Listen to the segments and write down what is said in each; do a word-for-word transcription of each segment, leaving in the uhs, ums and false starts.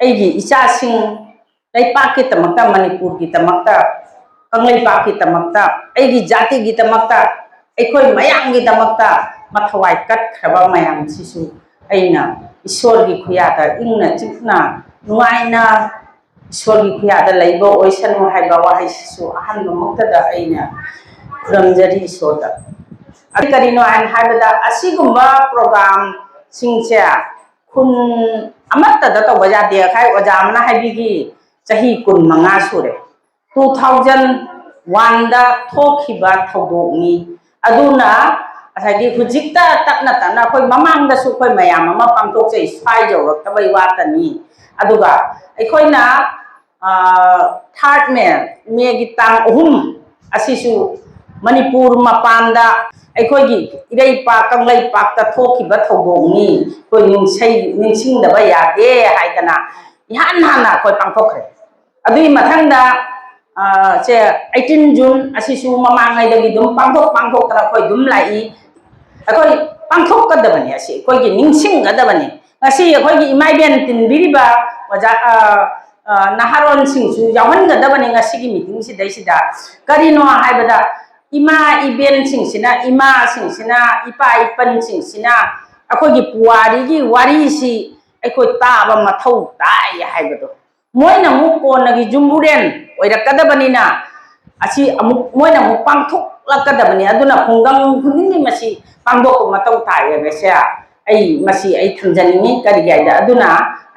ꯑꯩꯒꯤ ꯏꯆꯥꯁꯤꯡ, ꯂꯩꯄꯥꯛꯀꯤꯗꯃꯛꯇ, ꯃꯅꯤꯄꯨꯔꯒꯤꯗꯃꯛꯇ, ꯀꯪꯂꯩꯄꯥꯛꯀꯤꯗꯃꯛꯇ, ꯑꯩꯒꯤ ꯖꯥꯇꯤꯒꯤꯗꯃꯛꯇ, ꯑꯩꯈꯣꯏ ꯃꯌꯥꯝꯒꯤꯗꯃꯛꯇ ꯃꯊꯋꯥꯏ ꯀꯠꯈ꯭ꯔꯕ ꯃꯌꯥꯝꯁꯤꯁꯨ ꯑꯩꯅ ꯏꯁꯣꯔꯒꯤ ꯈꯨꯌꯥꯗ ꯏꯪꯅ ꯆꯤꯛꯅ ꯅꯨꯡꯉꯥꯏꯅ ꯏꯁꯣꯔꯒꯤ ꯈꯨꯌꯥꯗ ꯂꯩꯕ ꯑꯣꯏꯁꯅꯨ ꯍꯥꯏꯕ ꯋꯥꯍꯩꯁꯤꯁꯨ ꯑꯍꯥꯟꯕꯃꯛꯇꯗ ꯑꯩꯅ ꯈꯨꯔꯨꯝꯖꯔꯤ ꯏꯁꯣꯔꯗ꯫ ꯑꯗꯨ ꯀꯔꯤꯅꯣ ꯍꯥꯏꯅ ꯍꯥꯏꯕꯗ, ꯑꯁꯤꯒꯨꯝꯕ ꯄ꯭ꯔꯣꯒ꯭ꯔꯥꯝꯁꯤꯡꯁꯦ ꯈꯨꯟ ꯑꯃꯠꯇꯗ ꯇꯧꯕ ꯌꯥꯗꯦ꯫ ꯉꯁꯥꯏ ꯑꯣꯖꯥ ꯑꯃꯅ ꯍꯥꯏꯕꯤꯈꯤ, ꯆꯍꯤ ꯀꯨꯟꯃꯉꯥ ꯁꯨꯔꯦ꯫ Two thousand one ꯗ ꯊꯣꯛꯈꯤꯕ ꯊꯧꯗꯣꯛꯅꯤ꯫ ꯑꯗꯨꯅ ꯉꯁꯥꯏꯒꯤ ꯍꯧꯖꯤꯛꯇ ꯇꯞꯅ ꯇꯞꯅ, ꯑꯩꯈꯣꯏ ꯃꯃꯥꯡꯗꯁꯨ ꯑꯩꯈꯣꯏ ꯃꯌꯥꯝ ꯑꯃ ꯄꯥꯡꯊꯣꯛꯆꯩ, ꯁ꯭ꯋꯥꯏ ꯌꯧꯔꯛꯇꯕꯩ ꯋꯥꯇꯅꯤ꯫ ꯑꯗꯨꯒ ꯑꯩꯈꯣꯏꯅ, ꯑ, third May, ꯃꯦꯒꯤ ꯇꯥꯡ ꯑꯍꯨꯝ ꯑꯁꯤꯁꯨ ꯃꯅꯤꯄꯨꯔ ꯃꯄꯥꯟꯗ ꯑꯩꯈꯣꯏꯒꯤ ꯏꯔꯩꯄꯥꯛ ꯀꯪꯂꯩꯄꯥꯛꯇ ꯊꯣꯛꯈꯤꯕ ꯊꯧꯗꯣꯛꯅꯤ, ꯑꯩꯈꯣꯏ ꯅꯤꯡꯁꯩ-, ꯅꯤꯡꯁꯤꯡꯗꯕ ꯌꯥꯗꯦ ꯍꯥꯏꯗꯅ ꯏꯍꯥꯟ ꯍꯥꯟꯅ ꯑꯩꯈꯣꯏ ꯄꯥꯡꯊꯣꯛꯈ꯭ꯔꯦ꯫ ꯑꯗꯨꯒꯤ ꯃꯊꯪꯗ, ꯑ, ꯁꯦ, eighteen June ꯑꯁꯤꯁꯨ ꯃꯃꯥꯡꯉꯩꯗꯒꯤ ꯑꯗꯨꯝ ꯄꯥꯡꯊꯣꯛ ꯄꯥꯡꯊꯣꯛꯇꯅ ꯑꯩꯈꯣꯏ ꯑꯗꯨꯝ ꯂꯥꯛꯏ꯫ ꯑꯩꯈꯣꯏ ꯄꯥꯡꯊꯣꯛꯀꯗꯕꯅꯤ, ꯑꯁꯤ ꯑꯩꯈꯣꯏꯒꯤ ꯅꯤꯡꯁꯤꯡꯒꯗꯕꯅꯤ꯫ ꯉꯁꯤ ꯑꯩꯈꯣꯏꯒꯤ ꯏꯃꯥ ꯏꯕꯦꯟ ꯇꯤꯟꯕꯤꯔꯤꯕ ꯑꯣꯖꯥ, ꯑ, ꯑ, ꯅꯍꯥꯔꯣꯟꯁꯤꯡꯁꯨ ꯌꯥꯎꯍꯟꯒꯗꯕꯅꯤ ꯉꯁꯤꯒꯤ ꯃꯤꯇꯤꯡꯁꯤꯗꯩꯁꯤꯗ꯫ ꯀꯔꯤꯅꯣ ꯍꯥꯏꯕꯗ, ꯏꯃꯥ ꯏꯕꯦꯟꯁꯤꯡꯁꯤꯅ, ꯏꯃꯥꯁꯤꯡꯁꯤꯅ, ꯏꯄꯥ ꯏꯄꯟꯁꯤꯡꯁꯤꯅ ꯑꯩꯈꯣꯏꯒꯤ ꯄꯨꯋꯥꯔꯤꯒꯤ ꯋꯥꯔꯤꯁꯤ ꯑꯩꯈꯣꯏ ꯇꯥꯕ ꯃꯊꯧ ꯇꯥꯏ ꯍꯥꯏꯕꯗꯣ꯫ ꯃꯣꯏꯅ ꯑꯃꯨꯛ ꯀꯣꯟꯅꯒꯤ ꯌꯨꯝꯕꯨꯔꯦꯟ ꯑꯣꯏꯔꯛꯀꯗꯕꯅꯤꯅ, ꯑꯁꯤ ꯑꯃꯨꯛ ꯃꯣꯏꯅ ꯑꯃꯨꯛ ꯄꯥꯡꯊꯣꯛꯂꯛꯀꯗꯕꯅꯤ꯫ ꯑꯗꯨꯅ ꯈꯨꯡꯒꯪ ꯈꯨꯗꯤꯡꯒꯤ ꯃꯁꯤ ꯄꯥꯡꯊꯣꯛꯄ ꯃꯊꯧ ꯇꯥꯏ ꯍꯥꯏꯕꯁꯦ ꯑꯩ, ꯃꯁꯤ ꯑꯩ ꯊꯝꯖꯅꯤꯡꯉꯤ꯫ ꯀꯔꯤꯒꯤ ꯍꯥꯏꯗ, ꯑꯗꯨꯅ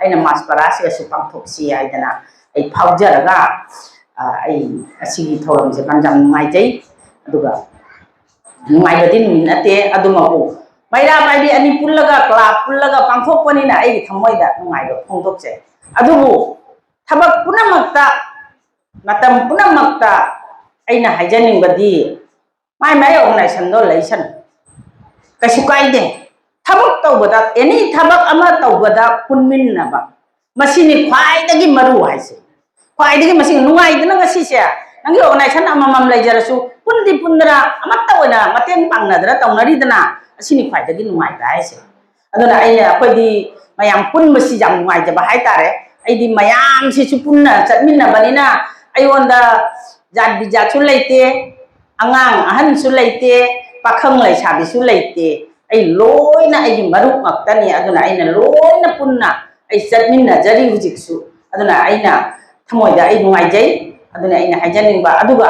ꯑꯩꯅ ꯃꯥꯁ ꯄꯔꯥꯁꯤꯒꯁꯨ ꯄꯥꯡꯊꯣꯛꯁꯤ ꯍꯥꯏꯗꯅ ꯑꯩ ꯐꯥꯎꯖꯔꯒ, ꯑ, ꯑꯩ ꯑꯁꯤꯒꯤ ꯊꯧꯔꯝꯁꯦ ꯌꯥꯝ ꯌꯥꯝ ꯅꯨꯡꯉꯥꯏꯖꯩ꯫ ꯑꯗꯨꯒ ꯅꯨꯡꯉꯥꯏꯕꯗꯤ ꯅꯨꯃꯤꯠ ꯅꯠꯇꯦ, ꯑꯗꯨꯃꯛꯄꯨ ꯃꯩꯔꯥ ꯄꯥꯏꯕꯤ ꯑꯅꯤ ꯄꯨꯜꯂꯒ, ꯀ꯭ꯂꯕ ꯄꯨꯜꯂꯒ ꯄꯥꯡꯊꯣꯛꯄꯅꯤꯅ ꯑꯩꯒꯤ ꯊꯃꯣꯏꯗ ꯅꯨꯡꯉꯥꯏꯕ ꯐꯣꯡꯗꯣꯛꯆꯩ꯫ ꯑꯗꯨꯕꯨ ꯊꯕꯛ ꯄꯨꯝꯅꯃꯛꯇ, ꯃꯇꯝ ꯄꯨꯝꯅꯃꯛꯇ ꯑꯩꯅ ꯍꯥꯏꯖꯅꯤꯡꯕꯗꯤ, ꯃꯥꯏ ꯃꯥꯏ organization ꯗꯣ ꯂꯩꯁꯅꯨ, ꯀꯩꯁꯨ ꯀꯥꯏꯗꯦ꯫ ꯊꯕꯛ ꯇꯧꯕꯗ, any ꯊꯕꯛ ꯑꯃ ꯇꯧꯕꯗ ꯄꯨꯟꯃꯤꯟꯅꯕ, ꯃꯁꯤꯅꯤ ꯈ꯭ꯋꯥꯏꯗꯒꯤ ꯃꯔꯨ ꯍꯥꯏꯁꯦ꯫ ꯈ꯭ꯋꯥꯏꯗꯒꯤ ꯃꯁꯤ ꯅꯨꯡꯉꯥꯏꯗꯅ ꯉꯁꯤꯁꯦ, ꯅꯪꯒꯤ organization ꯑꯃꯃꯝ ꯂꯩꯖꯔꯁꯨ, ꯄꯨꯟꯗꯤ ꯄꯨꯟꯗꯅ ꯑꯃꯠꯇ ꯑꯣꯏꯅ ꯃꯇꯦꯡ ꯄꯥꯡꯅꯗꯅ ꯇꯧꯅꯔꯤꯗꯅ, ꯑꯁꯤꯅꯤ ꯈ꯭ꯋꯥꯏꯗꯒꯤ ꯅꯨꯡꯉꯥꯏꯕ ꯍꯥꯏꯁꯦ꯫ ꯑꯗꯨꯅ ꯑꯩꯅ, ꯑꯩꯈꯣꯏꯗꯤ ꯃꯌꯥꯝ ꯄꯨꯟꯕꯁꯤ ꯌꯥꯝ ꯅꯨꯡꯉꯥꯏꯖꯕ ꯍꯥꯏꯇꯥꯔꯦ꯫ ꯑꯩꯗꯤ ꯃꯌꯥꯝꯁꯤꯁꯨ ꯄꯨꯟꯅ ꯆꯠꯃꯤꯟꯅꯕꯅꯤꯅ ꯑꯩꯉꯣꯟꯗ ꯖꯥꯠ ꯕꯤꯖꯥꯠꯁꯨ ꯂꯩꯇꯦ, ꯑꯉꯥꯡ ꯑꯍꯟꯁꯨ ꯂꯩꯇꯦ, ꯄꯥꯈꯪ ꯂꯩꯁꯥꯕꯤꯁꯨ ꯂꯩꯇꯦ꯫ ꯑꯩ ꯂꯣꯏꯅ ꯑꯩꯒꯤ ꯃꯔꯨꯞ ꯉꯥꯛꯇꯅꯤ꯫ ꯑꯗꯨꯅ ꯑꯩꯅ ꯂꯣꯏꯅ ꯄꯨꯟꯅ ꯑꯩ ꯆꯠꯃꯤꯟꯅꯖꯔꯤ ꯍꯧꯖꯤꯛꯁꯨ꯫ ꯑꯗꯨꯅ ꯑꯩꯅ ꯊꯃꯣꯏꯗ ꯑꯩ ꯅꯨꯡꯉꯥꯏꯖꯩ꯫ ꯑꯗꯨꯅ ꯑꯩꯅ ꯍꯥꯏꯖꯅꯤꯡꯕ꯫ ꯑꯗꯨꯒ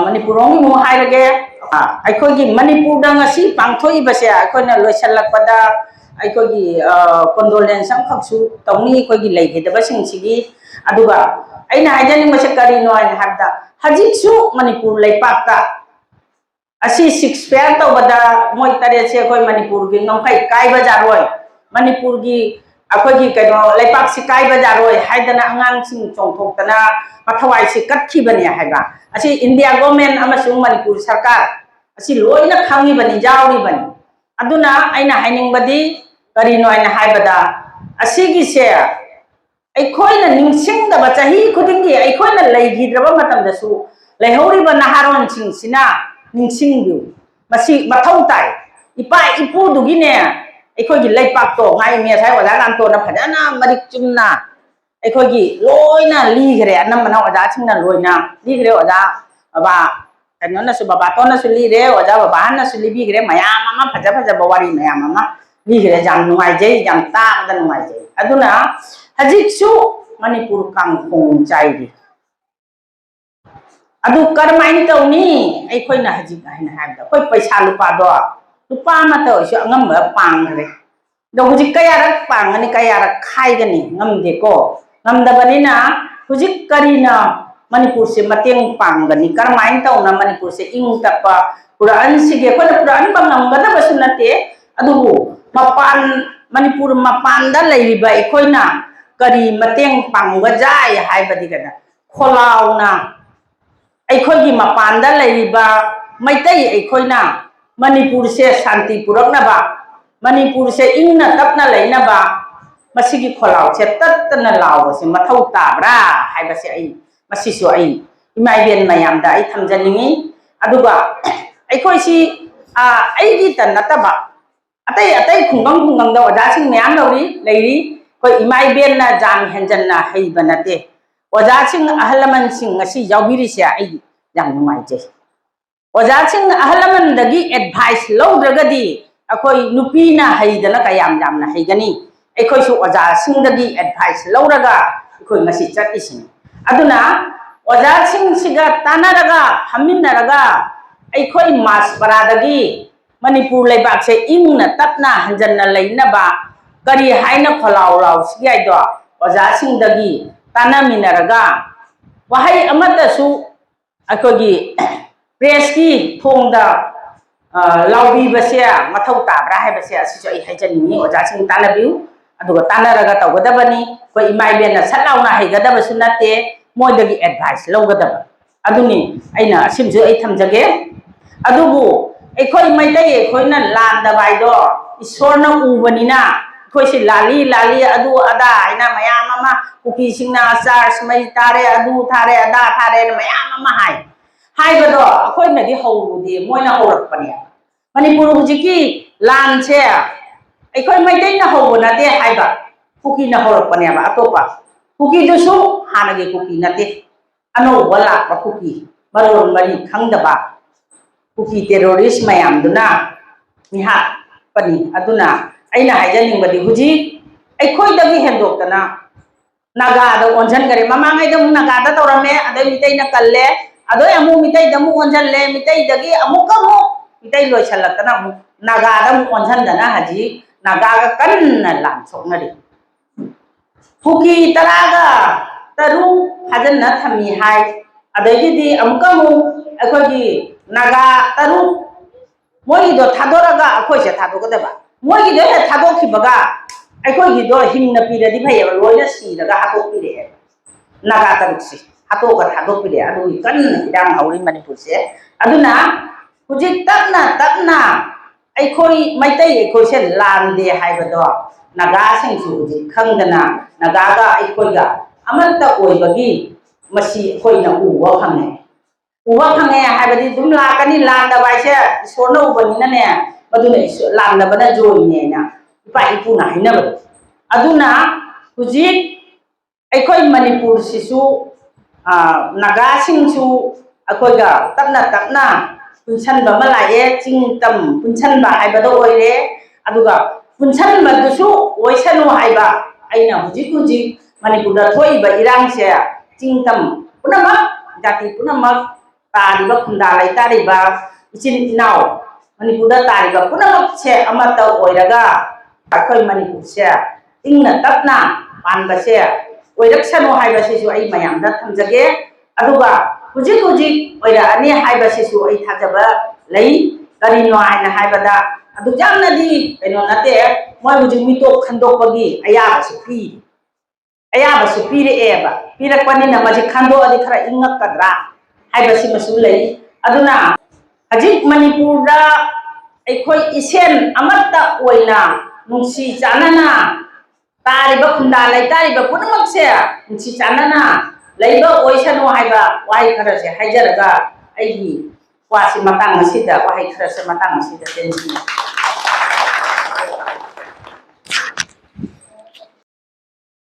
ꯃꯅꯤꯄꯨꯔ ꯂꯣꯝꯒꯤ ꯑꯃꯨꯛ ꯍꯥꯏꯔꯒꯦ꯫ ꯑꯩꯈꯣꯏꯒꯤ ꯃꯅꯤꯄꯨꯔꯗ ꯉꯁꯤ ꯄꯥꯡꯊꯣꯛꯏꯕꯁꯦ ꯑꯩꯈꯣꯏꯅ ꯂꯣꯏꯁꯤꯜꯂꯛꯄꯗ ꯑꯩꯈꯣꯏꯒꯤ ꯀꯣꯟꯗꯣꯂꯦꯟꯁ ꯑꯃꯈꯛꯁꯨ ꯇꯧꯅꯤ, ꯑꯩꯈꯣꯏꯒꯤ ꯂꯩꯈꯤꯗꯕꯁꯤꯡꯁꯤꯒꯤ꯫ ꯑꯗꯨꯒ ꯑꯩꯅ ꯍꯥꯏꯖꯅꯤꯡꯕꯁꯦ ꯀꯔꯤꯅꯣ ꯍꯥꯏꯅ ꯍꯥꯏꯕꯗ, ꯍꯧꯖꯤꯛꯁꯨ ꯃꯅꯤꯄꯨꯔ ꯂꯩꯄꯥꯛꯇ ꯑꯁꯤ ꯁꯤꯛꯁ ꯐꯦꯌꯔ ꯇꯧꯕꯗ ꯃꯣꯏ ꯇꯔꯦꯠꯁꯦ ꯑꯩꯈꯣꯏ ꯃꯅꯤꯄꯨꯔꯒꯤ ꯉꯝꯈꯩ ꯀꯥꯏꯕ ꯌꯥꯔꯣꯏ, ꯃꯅꯤꯄꯨꯔꯒꯤ ꯑꯩꯈꯣꯏꯒꯤ ꯀꯩꯅꯣ ꯂꯩꯄꯥꯛꯁꯤ ꯀꯥꯏꯕ ꯌꯥꯔꯣꯏ ꯍꯥꯏꯗꯅ ꯑꯉꯥꯡꯁꯤꯡ ꯆꯣꯡꯊꯣꯛꯇꯅ ꯃꯊꯋꯥꯏꯁꯤ ꯀꯠꯈꯤꯕꯅꯦ ꯍꯥꯏꯕ꯫ ꯑꯁꯤ ꯏꯟꯗꯤꯌꯥ ꯒꯣꯔꯃꯦꯟ ꯑꯃꯁꯨꯡ ꯃꯅꯤꯄꯨꯔ ꯁꯔꯀꯥꯔ ꯑꯁꯤ ꯂꯣꯏꯅ ꯈꯪꯉꯤꯕꯅꯤ, ꯌꯥꯎꯔꯤꯕꯅꯤ꯫ ꯑꯗꯨꯅ ꯑꯩꯅ ꯍꯥꯏꯅꯤꯡꯕꯗꯤ ꯀꯔꯤꯅꯣ ꯍꯥꯏꯅ ꯍꯥꯏꯕꯗ, ꯑꯁꯤꯒꯤꯁꯦ ꯑꯩꯈꯣꯏꯅ ꯅꯤꯡꯁꯤꯡꯗꯕ, ꯆꯍꯤ ꯈꯨꯗꯤꯡꯒꯤ ꯑꯩꯈꯣꯏꯅ ꯂꯩꯈꯤꯗ꯭ꯔꯕ ꯃꯇꯝꯗꯁꯨ ꯂꯩꯍꯧꯔꯤꯕ ꯅꯍꯥꯔꯣꯟꯁꯤꯡꯁꯤꯅ ꯅꯤꯡꯁꯤꯡꯕꯤꯌꯨ꯫ ꯃꯁꯤ ꯃꯊꯧ ꯇꯥꯏ꯫ ꯏꯄꯥ ꯏꯄꯨꯗꯨꯒꯤꯅꯦ ꯑꯩꯈꯣꯏꯒꯤ ꯂꯩꯄꯥꯛꯇꯣ ꯉꯥꯏ꯫ ꯉꯁꯥꯏ ꯑꯣꯖꯥ ꯂꯥꯟꯇꯣꯟꯅ ꯐꯖꯅ ꯃꯔꯤꯛ ꯆꯨꯝꯅ ꯑꯩꯈꯣꯏꯒꯤ ꯂꯣꯏꯅ ꯂꯤꯈ꯭ꯔꯦ, ꯑꯅꯝꯕꯅ ꯑꯣꯖꯥꯁꯤꯡꯅ ꯂꯣꯏꯅ ꯂꯤꯈ꯭ꯔꯦ꯫ ꯑꯣꯖꯥ ꯕꯕꯥ ꯀꯩꯅꯣꯅꯁꯨ, ꯕꯕꯥꯇꯣꯟꯅꯁꯨ ꯂꯤꯔꯦ, ꯑꯣꯖꯥ ꯕꯕꯥꯍꯟꯅꯁꯨ ꯂꯤꯕꯤꯈ꯭ꯔꯦ, ꯃꯌꯥꯝ ꯑꯃ, ꯐꯖ ꯐꯖꯕ ꯋꯥꯔꯤ ꯃꯌꯥꯝ ꯑꯃ ꯂꯤꯈ꯭ꯔꯦ꯫ ꯌꯥꯝ ꯅꯨꯡꯉꯥꯏꯖꯩ, ꯌꯥꯝ ꯇꯥꯕꯗ ꯅꯨꯡꯉꯥꯏꯖꯩ꯫ ꯑꯗꯨꯅ ꯍꯧꯖꯤꯛꯁꯨ ꯃꯅꯤꯄꯨꯔ ꯀꯥꯡꯈꯣꯡ ꯆꯥꯏꯔꯤ꯫ ꯑꯗꯨ ꯀꯔꯝꯍꯥꯏꯅ ꯇꯧꯅꯤ? ꯑꯩꯈꯣꯏꯅ ꯍꯧꯖꯤꯛ ꯍꯥꯏꯅ ꯍꯥꯏꯕꯗ ꯑꯩꯈꯣꯏ ꯄꯩꯁꯥ ꯂꯨꯄꯥꯗꯣ ꯂꯨꯄꯥ ꯑꯃꯠꯇ ꯑꯣꯏꯁꯨ ꯑꯉꯝꯕ ꯄꯥꯡꯈ꯭ꯔꯦ꯫ ꯑꯗꯣ ꯍꯧꯖꯤꯛ ꯀꯌꯥꯔꯛ ꯄꯥꯡꯒꯅꯤ, ꯀꯌꯥꯔꯛ ꯈꯥꯏꯒꯅꯤ? ꯉꯝꯗꯦꯀꯣ꯫ ꯉꯝꯗꯕꯅꯤꯅ ꯍꯧꯖꯤꯛ ꯀꯔꯤꯅ ꯃꯅꯤꯄꯨꯔꯁꯦ ꯃꯇꯦꯡ ꯄꯥꯡꯒꯅꯤ? ꯀꯔꯝꯍꯥꯏꯅ ꯇꯧꯅ ꯃꯅꯤꯄꯨꯔꯁꯦ ꯏꯪ ꯇꯞꯄ ꯄꯨꯔꯛꯍꯟꯁꯤꯒꯦ? ꯑꯩꯈꯣꯏꯅ ꯄꯨꯔꯛꯍꯟꯕ ꯉꯝꯒꯗꯕꯁꯨ ꯅꯠꯇꯦ, ꯑꯗꯨꯕꯨ ꯃꯄꯥꯟ, ꯃꯅꯤꯄꯨꯔ ꯃꯄꯥꯟꯗ ꯂꯩꯔꯤꯕ ꯑꯩꯈꯣꯏꯅ ꯀꯔꯤ ꯃꯇꯦꯡ ꯄꯥꯡꯕ ꯌꯥꯏ ꯍꯥꯏꯕꯗꯤ ꯀꯩꯅꯣ, ꯈꯣꯜꯂꯥꯎꯅ ꯑꯩꯈꯣꯏꯒꯤ ꯃꯄꯥꯟꯗ ꯂꯩꯔꯤꯕ ꯃꯩꯇꯩ ꯑꯩꯈꯣꯏꯅ ꯃꯅꯤꯄꯨꯔꯁꯦ ꯁꯥꯟꯇꯤ ꯄꯨꯔꯛꯅꯕ, ꯃꯅꯤꯄꯨꯔꯁꯦ ꯏꯪꯅ ꯇꯞꯅ ꯂꯩꯅꯕ ꯃꯁꯤꯒꯤ ꯈꯣꯜꯂꯥꯎꯁꯦ ꯇꯠꯇꯅ ꯂꯥꯎꯕꯁꯦ ꯃꯊꯧ ꯇꯥꯕ꯭ꯔꯥ ꯍꯥꯏꯕꯁꯦ ꯑꯩ, ꯃꯁꯤꯁꯨ ꯑꯩ ꯏꯃꯥ ꯏꯕꯦꯟ ꯃꯌꯥꯝꯗ ꯑꯩ ꯊꯝꯖꯅꯤꯡꯉꯤ꯫ ꯑꯗꯨꯒ ꯑꯩꯈꯣꯏꯁꯤ, ꯑ, ꯑꯩꯒꯤꯇ ꯅꯠꯇꯕ ꯑꯇꯩ ꯑꯇꯩ ꯈꯨꯡꯒꯪ ꯈꯨꯡꯒꯪꯗ ꯑꯣꯖꯥꯁꯤꯡ ꯃꯌꯥꯝ ꯂꯧꯔꯤ, ꯂꯩꯔꯤ꯫ ꯑꯩꯈꯣꯏ ꯏꯃꯥ ꯏꯕꯦꯟꯅ ꯖꯥꯝ ꯍꯦꯟꯖꯟꯅ ꯍꯩꯕ ꯅꯠꯇꯦ꯫ ꯑꯣꯖꯥꯁꯤꯡ, ꯑꯍꯜ ꯂꯃꯟꯁꯤꯡ ꯉꯁꯤ ꯌꯥꯎꯕꯤꯔꯤꯁꯦ ꯑꯩ ꯌꯥꯝ ꯅꯨꯡꯉꯥꯏꯖꯩ꯫ ꯑꯣꯖꯥꯁꯤꯡ, ꯑꯍꯜ ꯂꯃꯟꯗꯒꯤ advice ꯂꯧꯗ꯭ꯔꯒꯗꯤ ꯑꯩꯈꯣꯏ ꯅꯨꯄꯤꯅ ꯍꯩꯗꯅ ꯀꯌꯥꯝ ꯌꯥꯝꯅ ꯍꯩꯒꯅꯤ? ꯑꯩꯈꯣꯏꯁꯨ ꯑꯣꯖꯥꯁꯤꯡꯗꯒꯤ advice ꯂꯧꯔꯒ ꯑꯩꯈꯣꯏ ꯉꯁꯤ ꯆꯠꯂꯤꯁꯤꯅꯤ꯫ ꯑꯗꯨꯅ ꯑꯣꯖꯥꯁꯤꯡꯁꯤꯒ ꯇꯥꯟꯅꯔꯒ, ꯐꯝꯃꯤꯟꯅꯔꯒ, ꯑꯩꯈꯣꯏ ꯃꯥꯁꯄꯔꯥꯗꯒꯤ ꯃꯅꯤꯄꯨꯔ ꯂꯩꯕꯥꯛꯁꯦ ꯏꯪꯅ ꯇꯞꯅ ꯍꯟꯖꯟꯅ ꯂꯩꯅꯕ, ꯀꯔꯤ ꯍꯥꯏꯅ ꯈꯣꯜꯂꯥꯎ ꯂꯥꯎꯁꯤꯒꯦ ꯍꯥꯏꯗꯣ ꯑꯣꯖꯥꯁꯤꯡꯗꯒꯤ ꯇꯥꯟꯅꯃꯤꯟꯅꯔꯒ, ꯋꯥꯍꯩ ꯑꯃꯠꯇꯁꯨ ꯑꯩꯈꯣꯏꯒꯤ pressꯀꯤ ꯊꯣꯡꯗ, ꯑ, ꯂꯥꯎꯕꯤꯕꯁꯦ ꯃꯊꯧ ꯇꯥꯕ꯭ꯔꯥ ꯍꯥꯏꯕꯁꯦ ꯑꯁꯤꯁꯨ ꯑꯩ ꯍꯥꯏꯖꯅꯤꯡꯉꯤ꯫ ꯑꯣꯖꯥꯁꯤꯡ ꯇꯥꯟꯅꯕꯤꯌꯨ, ꯑꯗꯨꯒ ꯇꯥꯟꯅꯔꯒ ꯇꯧꯒꯗꯕꯅꯤ꯫ ꯑꯩꯈꯣꯏ ꯏꯃꯥ ꯏꯕꯦꯟꯅ ꯁꯠ ꯂꯥꯎꯅ ꯍꯩꯒꯗꯕꯁꯨ ꯅꯠꯇꯦ, ꯃꯣꯏꯗꯒꯤ advice ꯂꯧꯒꯗꯕ꯫ ꯑꯗꯨꯅꯤ ꯑꯩꯅ ꯑꯁꯤꯃꯁꯨ ꯑꯩ ꯊꯝꯖꯒꯦ꯫ ꯑꯗꯨꯕꯨ ꯑꯩꯈꯣꯏ ꯃꯩꯇꯩ ꯑꯩꯈꯣꯏꯅ ꯂꯥꯟꯗꯕ ꯍꯥꯏꯗꯣ ꯏꯁꯣꯔꯅ ꯎꯕꯅꯤꯅ, ꯑꯩꯈꯣꯏꯁꯤ ꯂꯥꯜꯂꯤ, ꯂꯥꯜꯂꯤ, ꯑꯗꯨ ꯑꯗꯥ ꯍꯥꯏꯅ ꯃꯌꯥꯝ ꯑꯃ, ꯀꯨꯀꯤꯁꯤꯡꯅ church ꯃꯩ ꯊꯥꯔꯦ, ꯑꯗꯨ ꯊꯥꯔꯦ, ꯑꯗꯥ ꯊꯥꯔꯦꯅ ꯃꯌꯥꯝ ꯑꯃ ꯍꯥꯏ꯫ ꯍꯥꯏꯕꯗꯣ ꯑꯩꯈꯣꯏꯅꯗꯤ ꯍꯧꯔꯨꯗꯦ, ꯃꯣꯏꯅ ꯍꯧꯔꯛꯄꯅꯦ꯫ ꯃꯅꯤꯄꯨꯔ ꯍꯧꯖꯤꯛꯀꯤ ꯂꯥꯟꯁꯦ ꯑꯩꯈꯣꯏ ꯃꯩꯇꯩꯅ ꯍꯧꯕ ꯅꯠꯇꯦ ꯍꯥꯏꯕ, ꯀꯨꯀꯤꯅ ꯍꯧꯔꯛꯄꯅꯦꯕ꯫ ꯑꯇꯣꯞꯄ ꯀꯨꯀꯤꯗꯨꯁꯨ ꯍꯥꯟꯅꯒꯤ ꯀꯨꯀꯤ ꯅꯠꯇꯦ, ꯑꯅꯧꯕ ꯂꯥꯛꯄ ꯀꯨꯀꯤ, ꯃꯔꯣꯟ ꯃꯔꯤ ꯈꯪꯗꯕ ꯀꯨꯀꯤ terrorist ꯃꯌꯥꯝꯗꯨꯅ ꯃꯤꯍꯥꯠꯄꯅꯤ꯫ ꯑꯗꯨꯅ ꯑꯩꯅ ꯍꯥꯏꯖꯅꯤꯡꯕꯗꯤ, ꯍꯧꯖꯤꯛ ꯑꯩꯈꯣꯏꯗꯒꯤ ꯍꯦꯟꯗꯣꯛꯇꯅ ꯅꯥꯒꯥꯗ ꯑꯣꯟꯁꯤꯟꯈꯔꯦ꯫ ꯃꯃꯥꯡꯉꯩꯗ ꯑꯃꯨꯛ ꯅꯥꯒꯥꯗ ꯇꯧꯔꯝꯃꯦ, ꯑꯗꯩ ꯃꯤꯇꯩꯅ ꯀꯜꯂꯦ, ꯑꯗꯩ ꯑꯃꯨꯛ ꯃꯤꯇꯩꯗ ꯑꯃꯨꯛ ꯑꯣꯟꯁꯤꯜꯂꯦ, ꯃꯤꯇꯩꯗꯒꯤ ꯑꯃꯨꯛꯀ ꯑꯃꯨꯛ ꯃꯤꯇꯩ ꯂꯣꯏꯁꯤꯜꯂꯛꯇꯅ ꯑꯃꯨꯛ ꯅꯥꯒꯥꯗ ꯑꯃꯨꯛ ꯑꯣꯟꯁꯤꯟꯗꯅ ꯍꯧꯖꯤꯛ ꯅꯥꯒꯥꯒ ꯀꯟꯅ ꯂꯥꯟ ꯁꯣꯛꯅꯔꯤ꯫ ꯀꯨꯀꯤ ꯇꯔꯥꯒ ꯇꯔꯨꯛ ꯐꯥꯖꯤꯟꯅ ꯊꯝꯃꯤ ꯍꯥꯏ꯫ ꯑꯗꯒꯤꯗꯤ ꯑꯃꯨꯛꯀ ꯑꯃꯨꯛ ꯑꯩꯈꯣꯏꯒꯤ ꯅꯥꯒꯥ ꯇꯔꯨꯛ, ꯃꯣꯏꯒꯤꯗꯣ ꯊꯥꯗꯣꯔꯒ ꯑꯩꯈꯣꯏꯁꯦ ꯊꯥꯗꯣꯛꯀꯗꯕ꯫ ꯃꯣꯏꯒꯤꯗꯣ ꯍꯦꯛ ꯊꯥꯗꯣꯛꯈꯤꯕꯒ ꯑꯩꯈꯣꯏꯒꯤꯗꯣ ꯍꯤꯡꯅ ꯄꯤꯔꯗꯤ ꯐꯩꯌꯦꯕ, ꯂꯣꯏꯅ ꯁꯤꯔꯒ ꯍꯥꯠꯇꯣꯛꯄꯤꯔꯛꯑꯦ꯫ ꯅꯥꯒꯥ ꯇꯔꯨꯛꯁꯦ ꯍꯥꯠꯇꯣꯛꯑꯒ ꯊꯥꯗꯣꯛꯄꯤꯔꯛꯑꯦ꯫ ꯑꯗꯨꯒꯤ ꯀꯟꯅ ꯏꯔꯥꯡ ꯍꯧꯔꯤ ꯃꯅꯤꯄꯨꯔꯁꯦ꯫ ꯑꯗꯨꯅ ꯍꯧꯖꯤꯛ ꯇꯞꯅ ꯇꯞꯅ ꯑꯩꯈꯣꯏ ꯃꯩꯇꯩ ꯑꯩꯈꯣꯏꯁꯦ ꯂꯥꯟꯗꯦ ꯍꯥꯏꯕꯗꯣ ꯅꯥꯒꯥꯁꯤꯡꯁꯨ ꯍꯧꯖꯤꯛ ꯈꯪꯗꯅ ꯅꯥꯒꯥꯒ ꯑꯩꯈꯣꯏꯒ ꯑꯃꯠꯇ ꯑꯣꯏꯕꯒꯤ ꯃꯁꯤ ꯑꯩꯈꯣꯏꯅ ꯎꯕ ꯐꯪꯉꯦ꯫ ꯎꯕ ꯐꯪꯉꯦ ꯍꯥꯏꯕꯗꯤ ꯑꯗꯨꯝ ꯂꯥꯛꯀꯅꯤ, ꯂꯥꯟꯗꯕ ꯍꯥꯏꯁꯦ ꯏꯁꯣꯔꯅ ꯎꯕꯅꯤꯅꯅꯦ, ꯃꯗꯨꯅ ꯏꯁꯣꯔ, ꯂꯥꯟꯗꯕꯅ ꯖꯣꯏꯅꯦꯅ ꯏꯄꯥ ꯏꯄꯨꯅ ꯍꯥꯏꯅꯕꯗꯣ꯫ ꯑꯗꯨꯅ ꯍꯧꯖꯤꯛ ꯑꯩꯈꯣꯏ ꯃꯅꯤꯄꯨꯔꯁꯤꯁꯨ, ꯑ, ꯅꯥꯒꯥꯁꯤꯡꯁꯨ ꯑꯩꯈꯣꯏꯒ ꯇꯞꯅ ꯇꯞꯅ ꯄꯨꯟꯁꯟꯕ ꯑꯃ ꯂꯥꯛꯑꯦ, ꯆꯤꯡ ꯇꯝ ꯄꯨꯟꯁꯟꯕ ꯍꯥꯏꯕꯗꯣ ꯑꯣꯏꯔꯦ꯫ ꯑꯗꯨꯒ ꯄꯨꯟꯁꯟꯕꯗꯨꯁꯨ ꯑꯣꯏꯁꯅꯨ ꯍꯥꯏꯕ, ꯑꯩꯅ ꯍꯧꯖꯤꯛ ꯍꯧꯖꯤꯛ ꯃꯅꯤꯄꯨꯔꯗ ꯊꯣꯛꯏꯕ ꯏꯔꯥꯡꯁꯦ ꯆꯤꯡ ꯇꯝ ꯄꯨꯝꯅꯃꯛ, ꯖꯥꯇꯤ ꯄꯨꯝꯅꯃꯛ, ꯇꯥꯔꯤꯕ ꯈꯨꯟꯗꯥ ꯂꯩꯇꯥꯔꯤꯕ ꯏꯆꯤꯟ ꯏꯅꯥꯎ ꯃꯅꯤꯄꯨꯔꯗ ꯇꯥꯔꯤꯕ ꯄꯨꯝꯅꯃꯛꯁꯦ ꯑꯃꯠꯇ ꯑꯣꯏꯔꯒ ꯑꯩꯈꯣꯏ ꯃꯅꯤꯄꯨꯔꯁꯦ ꯏꯪꯅ ꯇꯞꯅ ꯄꯥꯟꯕꯁꯦ ꯑꯣꯏꯔꯛꯁꯅꯨ ꯍꯥꯏꯕꯁꯤꯁꯨ ꯑꯩ ꯃꯌꯥꯝꯗ ꯊꯝꯖꯒꯦ꯫ ꯑꯗꯨꯒ ꯍꯧꯖꯤꯛ ꯍꯧꯖꯤꯛ ꯑꯣꯏꯔꯛꯑꯅꯤ ꯍꯥꯏꯕꯁꯤꯁꯨ ꯑꯩ ꯊꯥꯖꯕ ꯂꯩ꯫ ꯀꯔꯤꯅꯣ ꯍꯥꯏꯅ ꯍꯥꯏꯕꯗ, ꯑꯗꯨꯛ ꯌꯥꯝꯅꯗꯤ ꯀꯩꯅꯣ ꯅꯠꯇꯦ, ꯃꯣꯏ ꯍꯧꯖꯤꯛ ꯃꯤꯇꯣꯞ ꯈꯟꯗꯣꯛꯄꯒꯤ ꯑꯌꯥꯕꯁꯨ ꯄꯤ, ꯑꯌꯥꯕꯁꯨ ꯄꯤꯔꯛꯑꯦꯕ꯫ ꯄꯤꯔꯛꯄꯅꯤꯅ ꯃꯁꯤ ꯈꯟꯗꯣꯛꯑꯗꯤ ꯈꯔ ꯏꯪꯉꯛꯀꯗ꯭ꯔꯥ ꯍꯥꯏꯕꯁꯤꯃꯁꯨ ꯂꯩ꯫ ꯑꯗꯨꯅ ꯍꯧꯖꯤꯛ ꯃꯅꯤꯄꯨꯔꯗ ꯑꯩꯈꯣꯏ ꯏꯁꯦꯟ ꯑꯃꯠꯇ ꯑꯣꯏꯅ ꯅꯨꯡꯁꯤ ꯆꯥꯟꯅꯅ ꯇꯥꯔꯤꯕ ꯈꯨꯟꯗꯥ ꯂꯩꯇꯥꯔꯤꯕ ꯄꯨꯝꯅꯃꯛꯁꯦ ꯅꯨꯡꯁꯤ ꯆꯥꯟꯅꯅ ꯂꯩꯕ ꯑꯣꯏꯁꯅꯨ ꯍꯥꯏꯕ ꯋꯥꯍꯩ ꯈꯔꯁꯦ ꯍꯥꯏꯖꯔꯒ ꯑꯩꯒꯤ ꯋꯥꯁꯤ ꯃꯇꯥꯡ ꯑꯁꯤꯗ, ꯋꯥꯍꯩ ꯈꯔꯁꯦ ꯃꯇꯥꯡ ꯑꯁꯤꯗ ꯇꯦꯟꯁꯤꯟꯖꯔꯦ꯫